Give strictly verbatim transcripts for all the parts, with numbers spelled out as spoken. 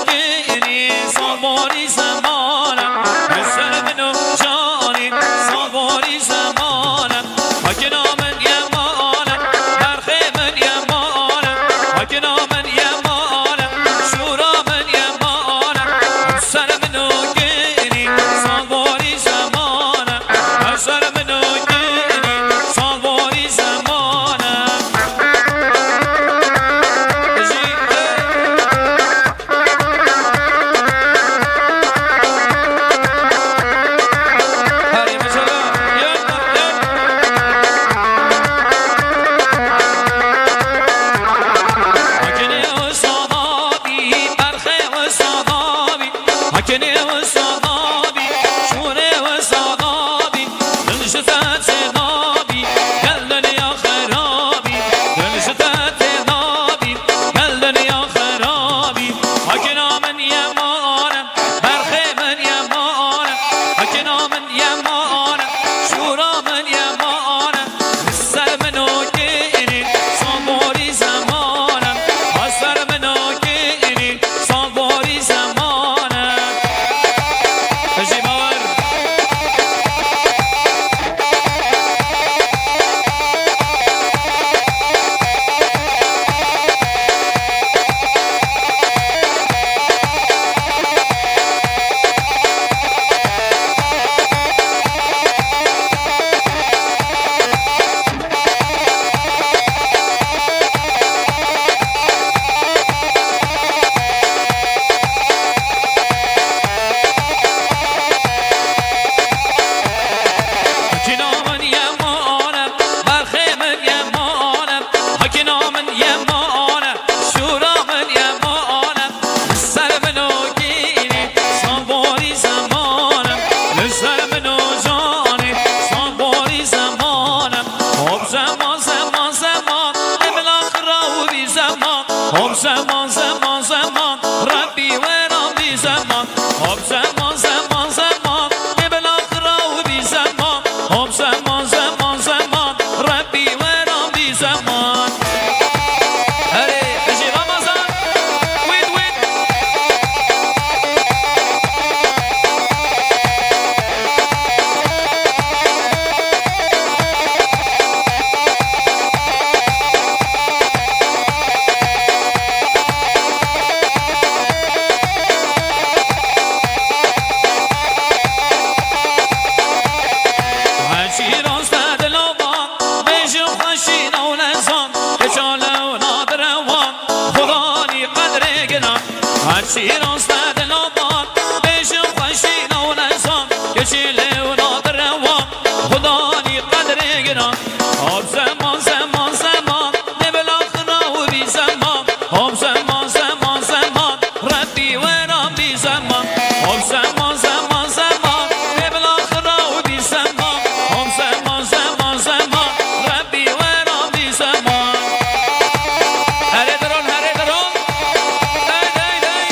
Kêrî salborî zemane, ser min û canî salborî zemane. Hakina min yemane, berxê min yemane, hakina min yemane, şûra min yemane. Ser min û kêrî salborî zemane, ser min û kêrî salborî zemane. Jî, hey. Herî mesela, yek, yek. Hakinê wisa dabî, berxê wisa dabî. Hakinê wisa dabî, şûrê wisa dabî. Dil ji te tê dabî, gel dinya xerabî. Dil ji te tê dabî, gel dinya xerabî. Hakina min yemane, berxê min yemane. Hakina min yemane, şûra min yemane. Ser min û kêrî salborî zemane. Ha ser min û kêrî salborî zemane. Hejî bawer. Hakina min yemane, berxê min yemane, hakina min yemane, şûra min yemane. Ser min û kêrî salborî zemane, li ser min û canî salborî zemane. Hop zeman, zeman, zeman, ê bila xira û bî zeman. Hop zeman, zeman, zeman, Rebbî wêran bî zeman. Hop zeman, zeman, zeman, ê bila xira û bî zeman. Hop zeman, zeman, zeman, Rebbî wêran bî zeman. Erê, Hejî Ramazan, wît, wît. Her çî rast e dilovan, bêjin xweşî newlezan, keçale û nadirewan, Xudanî qedrê ginan. Her çî rast e dilovan, bêjin xweşî newlezan, keçîlê û nadirewan, Xudanî qedrê ginan. Hop zeman, zeman, zeman, ê bila xira û bî zeman. Hop zeman, zeman, zeman, Rebbî wêran bî zeman. Hop zeman, zeman, zeman, ê bila xira û bî zeman. Hop zeman, zeman, zeman, Rebbî wêran bî zeman. Herê diron, herê diron. Dey, dey, dey.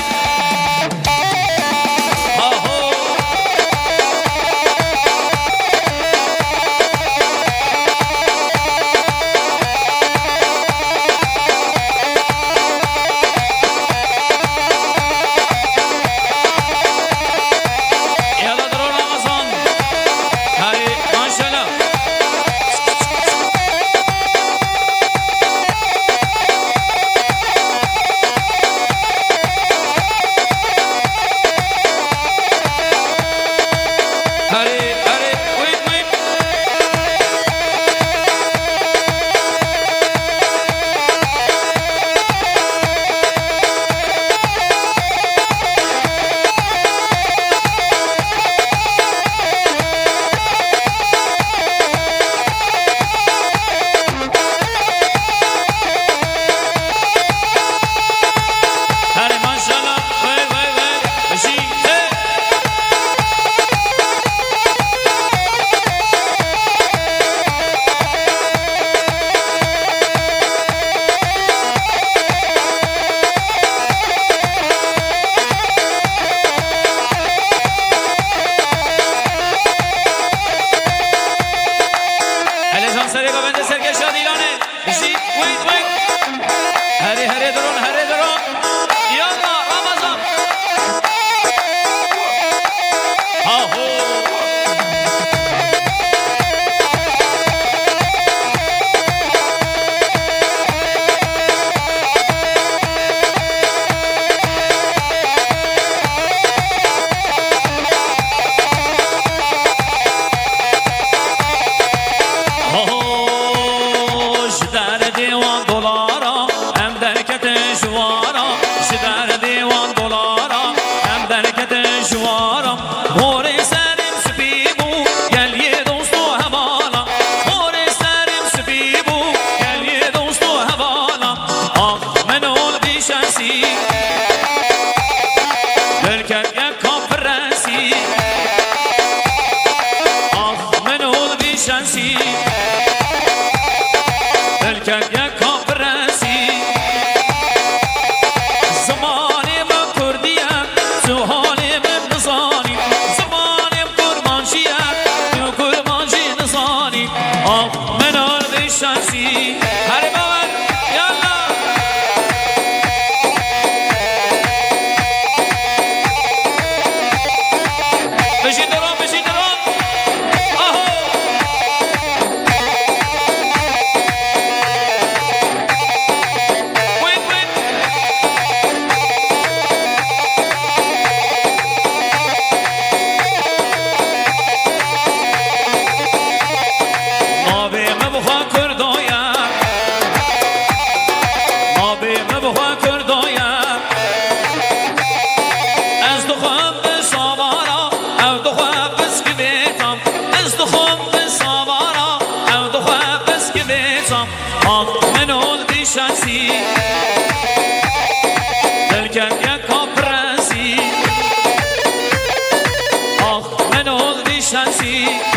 Ê